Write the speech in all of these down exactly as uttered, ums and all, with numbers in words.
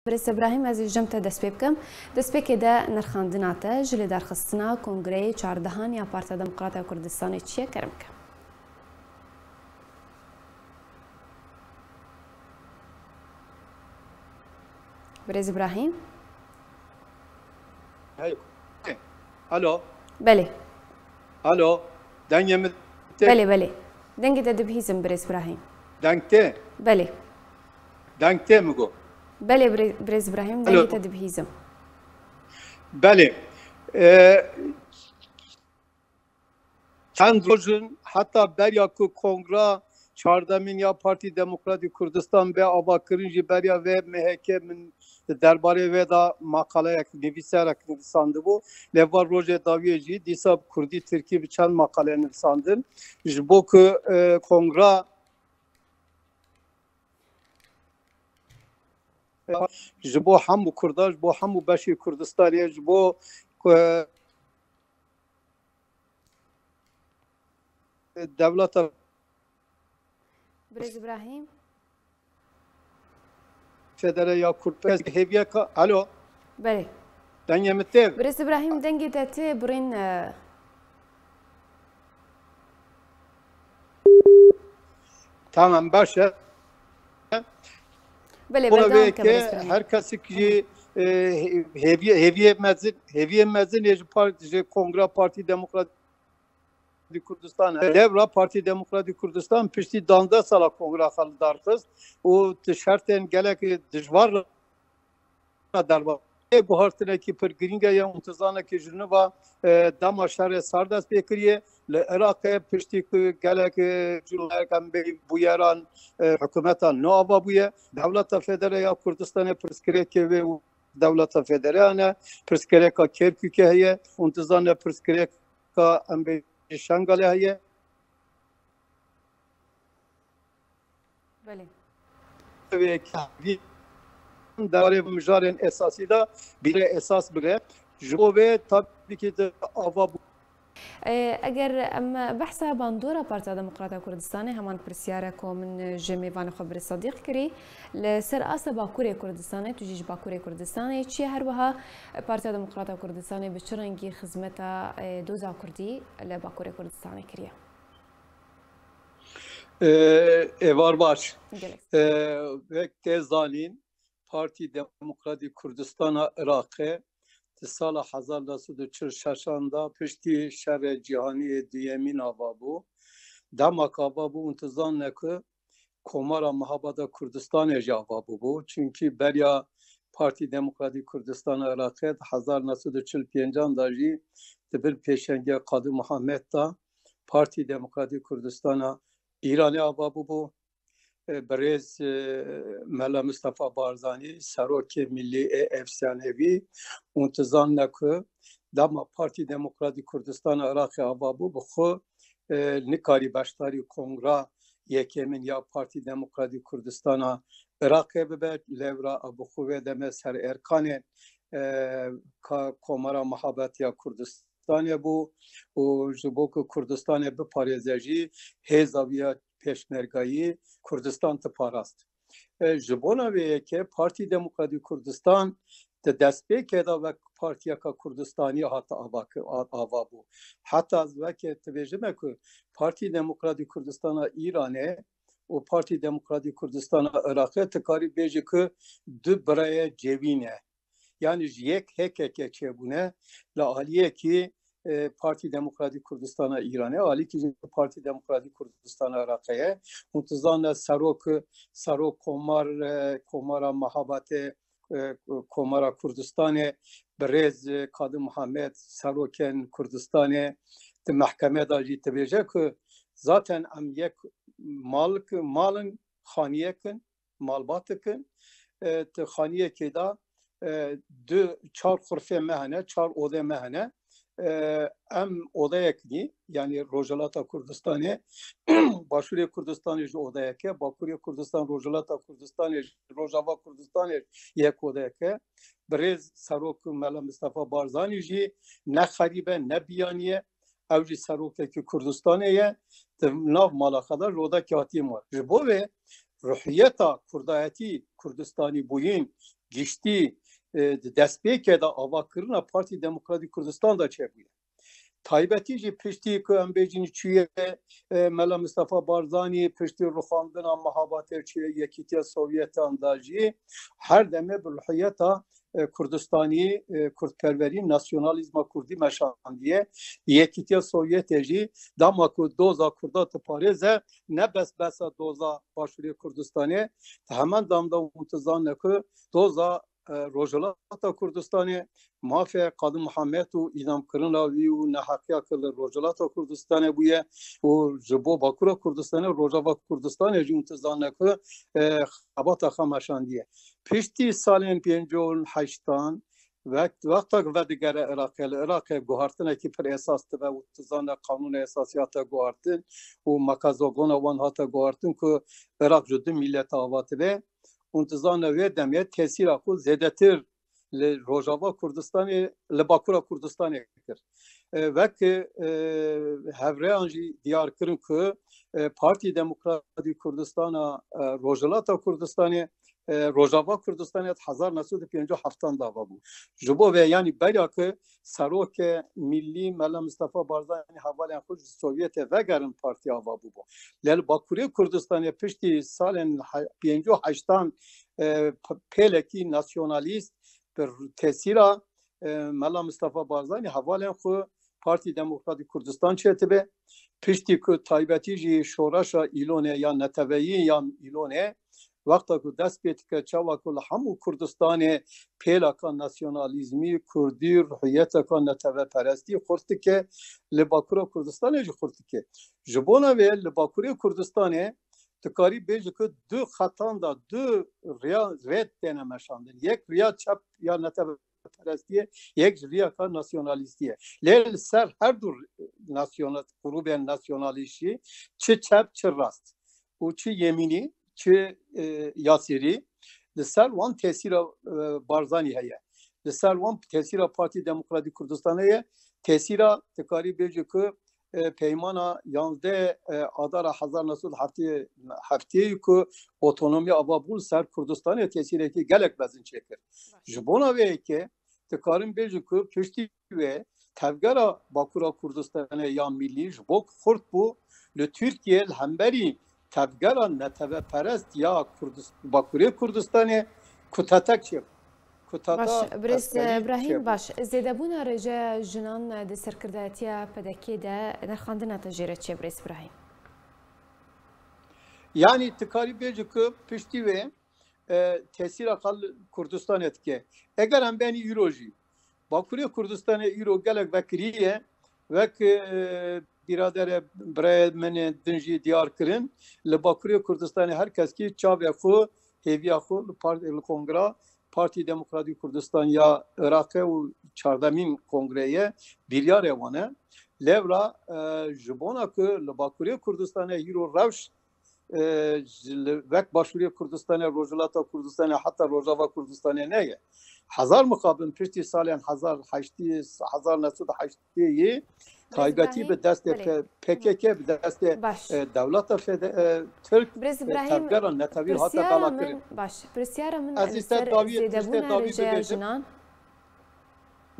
Birêz Îbrahîm, ez ê ji cem te dest pê bikim. Destpêkê de nirxandina te ji lidarxistina Kongreyê çardehan ya Partiya Demokrata ya Kurdistanê çi ye? Kerem ke. Birêz Îbrahîm? Hey. Alo. Belê. Alo. Dengê min tê? Belê, belê. Dengê te dibihîzim, Birêz Îbrahîm. Deng tê? Belê. Deng tê mi got? Belê, Birê-, Birêz Îbrahîm, Alo. dengê te dibihîzim. Belê. Ee, çend roj in, heta beriya ku Kongra çardemîn ya Partî Demokratî Kurdistan be avakirin, jî beriya vê M H K min di derbarê vê de maqaleyek, nivîserek nivîsandibû. Lê va rojê dawiyê jî dîsa bi kurdî, tirkî bi çend maqale nivîsandin. Ji bo ku, e, Kongra ji bo hemû Kurdan, ji bo hemû beşê Kurdistanê, ji bo, e, dewleta Birêz Îbrahîm? Federe ya Kurd, ez hêviyeka, alo, Belê. Dengê min tê? Birêz Îbrahîm, dengê te tê birîn, e, Tamam, baş e. Belê, Ona berdewam vê ke, ke Birêz Îbrahîm. Her kesik jî, e, hêviye, hêviye mezin, hêviye mezin ê ji par-, ji Kongra Partî Demokratî Kurdistan. Lewra Partî Demokratî Kurdistan piştî danzdeh sala Kongra xwe li dar xist û di şertên gelek dijwar re derva. Ê guhartinekî pir girîng e, ya hûn dizane ku ji nû ve, e, dema şerê sar dest pê kiriye. Li Iraqê piştî ku gelek, e, cûleyek em bêyî bûyeran, e, hikûmeta nû ava bûye. Dewleta Federe ya Kurdistanê pirsgirêkê wê û dewleta federeyan e. Pirsgirêka Kerkûkê heye. Hûn dizane pirsgirêka em bêyî Şengalê heye. Belê. Vê kevî darê mijarên esasî de bîre esas bire. Ji bo vê tabî ki di ava bû. E, eger em behsa bandora Partiya Demokrata Kurdistanê, heman pirsyarek ku min ji mêvanê xwe Birêz Sedîq kirî, li ser asta Bakurê Kurdistanê, tu jî ji Bakurê Kurdistanê, çi ye her wiha Partiya Demokrata Kurdistanê bi çi rengî xizmeta, e, doza Kurdî li Bakurê Kurdistanê kiriye? Ee, êvar baş. Gelek. Ee, wek tê zanîn, Partî Demokratîk Kurdistana Iraqê di sala hezar neh sed û çil şeşan de piştî şerê cîhanî yê duyemîn ava bû. Dema ku ava bû, hûn dizanine ku Komara Mihabata Kurdistanê jî ava bûbû. Çunkî beriya Partî Demokratîk Kurdistana Iraqê di hezar neh sed û çil pêncan de jî di bin pêşengiya Qadî Muhammed de Partî Demokratîk Kurdistana Îranê ava bûbû. E, birêz, e, Mela Mistefa Barzanî, serokê milî ê efsanevî, hûn dizanine ku dema Partî Demokratîk Kurdistana Iraqê ava bû, bi xwe, e, nikarî beşdarî Kongra Yekemîn ya Partî Demokratîk Kurdistana Iraqê bibe. Lewra ew bi xwe vê demê ser erkanê, e, ka Komara Mihabatiya Kurdistan Kurdistanê bû û ji bo ku Kurdistanê biparêze jî hêza wî ya pêşmergayî Kurdistan diparast. E, ji bona vê yekê Partî Demokratîk Kurdistan di destpêkê de wek partiyeka Kurdistanî hat ava, ava bû. Heta ez weke dibêjime ku Partî Demokratîk Kurdistana Îranê û Partî Demokratîk Kurdistana Iraqê, tu karî bêjî ku du birayê cêwî ne. Yanî ji yek H K K çêbûne, li aliyekî, e, Partî Demokratîk Kurdistana Îranê, alîkî jî Partî Demokratîk Kurdistana Iraqê ye. Hûn dizane serok, serok komar, e, Komara Mihabatê, e, Komara Kurdistanê, birêz, e, Kadî Muhammed, serokên Kurdistanê di mehkeme de jî dibêje ku zaten em yek mal, mal in, xaniyek in, malbatik in. E, di xaniyekê de, e, du, çar xurfê me hene, çar odê me hene. E, em odeyek nî, yanî Rojhilata Kurdistanê, Başûrê Kurdistanê ji odeyek e, Bakurê Kurdistan, Rojhilata Kurdistanê, Rojava Kurdistanê yek odeyek e. Birêz Serok Mela Mistefa Barzanî jî ne xerîb e, ne biyanî ye. Ew jî serokekî Kurdistanê ye. Di nav mala xwe de ji odekê hatiye mal. Ji bo vê ruhiyeta kurdayetî, Kurdistanî bûyîn, giştî, e, di destpêkê de avakirina Partî Demokratîk Kurdistan de çêbûye. Taybetî jî piştî ku em bêjin çûye, e, Mela Mistefa Barzanî, piştî rûxandina mehabatê çûye Yekîtiya Sovyetan de jî her demê bi ruhiyeta, e, Kurdistanî, e, kurdperwerî, nasyonalîzma kurdî meşandiye. Yekîtiya Sovyetê jî dema ku doza kurda diparêze, ne bes besa doza Başûrê Kurdistanê, di heman dem de hûn dizane ku doza, e, Rojhilata Kurdistanê, mafê Qadî Mihemed û îdamkirina wî û neheqiya ku li Rojhilata Kurdistanê bûye û ji bo Bakûra Kurdistanê, Rojava Kurdistanê jî hûn dizane ku, e, xebata xwe meşandiye. Piştî salên pêncî û heştan, wek-, wexta ku vedigere Iraqê, li Iraqê guhartinekî pir esas dibe û dizane qanûna esasî hate guhartin û mekazogona wan hate guhartin ku Iraq ji du mîlete ava dibe. Hûn dizane wê demê tesîra xwe zêdetir li Rojava Kurdistanê, li Bakûra Kurdistanê kir. E, wek, e, hevreyan jî diyar kirin ku, e, Partî Demokratîk Kurdistana, e, Rojhilata Kurdistanê, e, Rojava Kurdistanê di hezar neh sed û pêncî û heftan de ava bû. Ji bo vê, yanî beriya ku serokê milî Mela Mistefa Barzanî hevalên xwe ji Sovyetê vegerin partî ava bûbû. Lê li Bakurê Kurdistanê piştî salên he-, pêncî û heştan, e, p-, pêlekî nasyonalîst bi tesîra, e, Mela Mistefa Barzanî hevalên xwe Partî Demokratîk Kurdistan çêdibe. Piştî ku taybetî jî şoreşa Îlonê ya neteweyî ya Îlonê, wexta ku dest pê dike, çawa ku li hemû Kurdistanê pêlaka nasyonalîzmî, kurdî, ruhiyeteka neteweperestî xurt dike, li Bakûra Kurdistanê jî xurt dike. Ji bona vê li Bakurê Kurdistanê dikarî bêjî ku du xetan de du riya rêd têne meşandin. Yek riya çep ya neteweperestî ye, yek ji riyaka nasyonalîstî ye. Lê li ser her du nasyonal-, grûbên nasyonalîst jî çi çep çi rast û çi yemînî, çi, e, yasîrî, li ser wan tesîra, e, Barzanî heye. Li ser wan tesîra Partî Demokratîk Kurdistanê ye. Tesîra dikarî bêjî ku, e, peymana yanzdeh, e, Adara hezar neh sed heftê, heftê ku otonomiya ava bû, li ser Kurdistanê tesîrekî gelek mezin çêkir. Ji bona vê yekê dikarin bêjin ku piştî wê tevgera Bakûra Kurdistanê ya Millî ji bo ku xurt bû, li Tirkiye li hemberî tevgera neteweperest ya Kurdis-, Bakurê Kurdistanê kutetek çêbû. Kuteta Baş, birêz eskerî Brahîm, çêbû. Baş. Zêdebûna rêjeya jinan di serkirdayetiya P D K'ê de nirxandina te jê re çi ye, birêz Brahîm? Yanî, tu karî bêjî ku piştî wê, e, tesîra xwe li Kurdistanê dike. Eger em benî îro jî, Bakurê Kurdistanê îro gelek vekirî ye, wek, e, biraderê, birayê min ê din jî diyar kirin, li Bakurê Kurdistanê her keskî çavê xwe, hêviya xwe li par-, li kongra Partî Demokratîk Kurdistan ya Iraqê û çardemîn kongreyê biryarê wan e. Lewra, e, ji bona ku li Bakurê Kurdistanê hîro rewş, e, ji li, wek Başûrê Kurdistanê, Rojhilata Kurdistanê, heta Rojava Kurdistanê neye. Hezar mixabin piştî salên hezar heştî, hezar neh sed û heştî yê, taybetî Brahîm, bi destê belê. P-, P K K, bi destê, Baş. E, dewleta fede-, e, Tirk, Birêz e, Brahîm, tevgera netewî hate pirsyara belakirin. Min, baş, pirsyara min Ez li ê te ser dawî, ez ê te zêdebûna dawî rêjeya bibêjim. Jinan.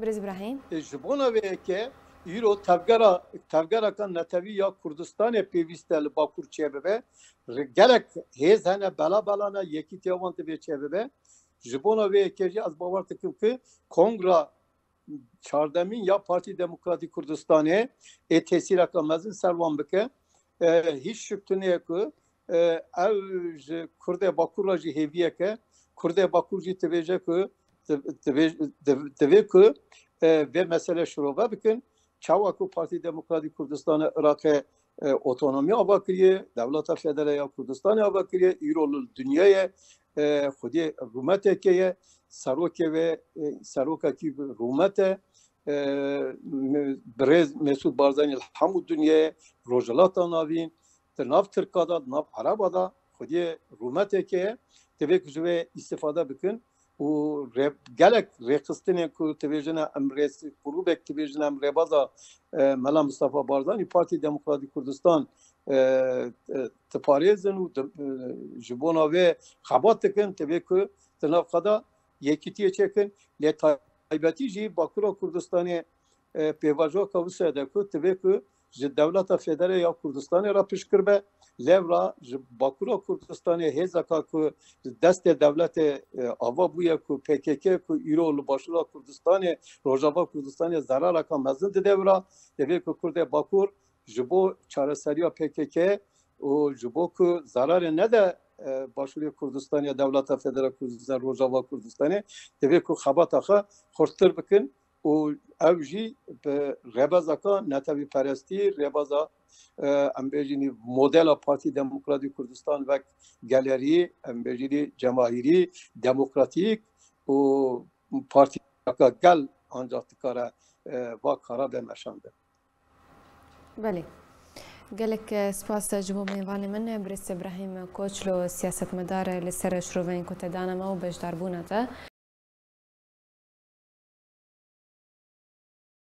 Birêz Brahîm. E, ji bona vê yekê îro tevgera, tevgereka netewî ya Kurdistanê pêwîst e li Bakur çêbibe. Re-, gelek hêz hene, bela bela ne, yekîtiya wan divê çêbibe. Ji bona vê yekê jî ez bawer dikim ku kongra çardemîn ya Partî Demokratîk Kurdistanê ê tesîreka mezin ser wan bike. E, hîç şik tune ye ku, e, ew ji Kurdê Bakur re jî hêviyek e. Kurdê Bakur jî dibêje ku, di-, dibê-, di-, divê ku, e, vê mesele şirove bikin. Çawa ku Partî Demokratîk Kurdistanê Iraqê, e, otonomî ava kiriye, dewleta federe ya Kurdistanê ava kiriye, îro li dinyayê, e, xwediyê rûmeteke ye, serokê wê, e, serokekî rûmet e, e, me-, birêz Mesûd Barzanî li hemû dinyayê, Rojhilata Navîn, di nav Tirka de, di nav Ereba de xwediyê rûmeteke ye, divê ku ji wê îstîfade bikin û rê-, gelek rêxistinên ku dibêjin em rês-, grûbek dibêjin em rêbaza, e, Mela Mistefa Barzanî, Partî Demokratîk Kurdistan, e, e, diparêzin û di-, e, ji bona wê xebat dikin, divê ku di nav xwe de yekîtiyê çêkin, lê taybetî jî Bakura Kurdistanê, e, pêvajoka wisa de ku divê ku ji dewleta federe ya Kurdistanê re piştgir be, lewra ji Bakura Kurdistanê hêzeka ku ji destê dewletê, e, ava bûye ku P K K ku îro li Başûra Kurdistanê, Rojava Kurdistanê zerareka mezin dide wira, divê ku Kurdê Bakur ji bo çareseriya P K K û ji bo ku zararê nede, e, Başûrê Kurdistanê ya dewleta federe Kurdistan, Rojava Kurdistanê, divê ku xebata xwe xurttir bikin û ew jî bi rêbazaka netewîperestî, rêbaza, e, em bêjin modela Partî Demokratîk Kurdistan wek gelerî, em bêjin cemahîrî, demokratîk û partiyaka gel ancak dikare, e, va kara be meşandin. Belê. Gelek, e, spas ji bo mêvanê min, e, Birêz Îbrahîm Koçlo, siyasetmedar, e, li ser şiroveyên ku te dane me û beşdarbûna te.